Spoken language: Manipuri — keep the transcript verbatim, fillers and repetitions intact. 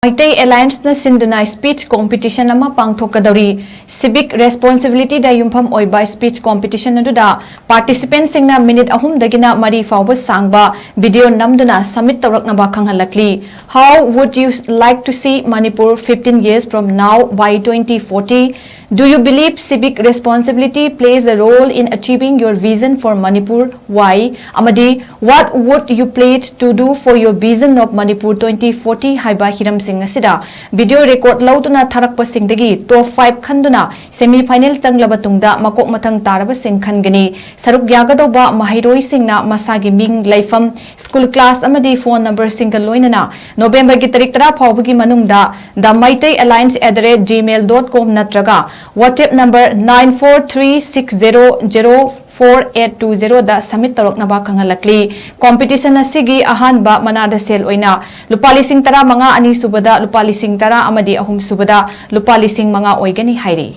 ꯃꯩꯇꯩ ꯑꯦꯂꯥꯏꯟꯁꯅ ꯁꯤꯟꯗꯨꯅ ꯁ꯭ꯄꯤꯆ ꯀꯣꯝꯄꯤꯇꯤꯁꯟ ꯑꯃ ꯄꯥꯡꯊꯣꯛꯀꯗꯧꯔꯤ꯫ ꯁꯤꯚꯤꯛ ꯔꯦꯁꯄꯣꯟꯁꯤꯕꯤꯂꯤꯇꯤꯗ ꯌꯨꯝꯐꯝ ꯑꯣꯏꯕ ꯁ꯭ꯄꯤꯆ ꯀꯣꯝꯄꯤꯇꯤꯁꯟ ꯑꯗꯨꯗ ꯄꯥꯔꯇꯤꯁꯤꯄꯦꯟꯠꯁꯤꯡꯅ ꯃꯤꯅꯤꯠ ꯑꯍꯨꯝꯗꯒꯤꯅ ꯃꯔꯤ ꯐꯥꯎꯕ ꯁꯥꯡꯕ ꯚꯤꯗꯤꯑꯣ ꯅꯝꯗꯨꯅ ꯁꯕꯃꯤꯠ ꯇꯧꯔꯛꯅꯕ ꯈꯪꯍꯜꯂꯛꯂꯤ꯫ How would you like to see Manipur fifteen years from now by twenty forty? Do you believe civic responsibility plays a role in achieving your vision for Manipur? Why? ꯑꯃꯗꯤ What would you pledge to do for your vision of Manipur twenty forty ꯍꯥꯏꯕ ꯍꯤꯔꯝꯁꯤꯡ ꯑꯁꯤꯗ ꯚꯤꯗꯤꯑꯣ ꯔꯦꯀꯣꯔꯗ ꯂꯧꯗꯨꯅ ꯊꯥꯔꯛꯄꯁꯤꯡꯗꯒꯤ ꯇꯣꯞ ꯐꯥꯏꯚ ꯈꯟꯗꯨꯅ ꯁꯦꯃꯤ ꯐꯥꯏꯅꯦꯜ ꯆꯪꯂꯕ ꯇꯨꯡꯗ ꯃꯀꯣꯛ ꯃꯊꯪ ꯇꯥꯔꯕꯁꯤꯡ ꯈꯟꯒꯅꯤ꯫ ꯁꯔꯨꯛ ꯌꯥꯒꯗꯧꯕ ꯃꯍꯩꯔꯣꯏꯁꯤꯡꯅ ꯃꯁꯥꯒꯤ ꯃꯤꯡ, ꯂꯩꯐꯝ, ꯁ꯭ꯀꯨꯜ, ꯀ꯭ꯂꯥꯁ ꯑꯃꯗꯤ ꯐꯣꯟ ꯅꯝꯕꯔꯁꯤꯡꯒ ꯂꯣꯏꯅꯅ ꯅꯣꯕꯦꯝꯕꯔꯒꯤ ꯇꯥꯔꯤꯛ ꯇꯔꯥ ꯐꯥꯎꯕꯒꯤ ꯃꯅꯨꯡꯗ the meitei alliance at the rate gmail dot com ꯅꯠꯇ꯭ꯔꯒ WhatsApp number nine four three six zero zero four eight two zero ꯗ ꯁꯕꯃꯤꯠ ꯇꯧꯔꯛꯅꯕ ꯈꯪꯍꯜꯂꯛꯂꯤ꯫ ꯀꯣꯝꯄꯤꯇꯤꯁꯟ ꯑꯁꯤꯒꯤ ꯑꯍꯥꯟꯕ ꯃꯅꯥꯗ ꯁꯦꯜ ꯑꯣꯏꯅ ꯂꯨꯄꯥ ꯂꯤꯁꯤꯡ ꯇꯔꯥꯃꯉꯥ, ꯑꯅꯤꯁꯨꯕꯗ ꯂꯨꯄꯥ ꯂꯤꯁꯤꯡ ꯇꯔꯥ ꯑꯃꯗꯤ ꯑꯍꯨꯝꯁꯨꯕꯗ ꯂꯨꯄꯥ ꯂꯤꯁꯤꯡ ꯃꯉꯥ ꯑꯣꯏꯒꯅꯤ ꯍꯥꯏꯔꯤ꯫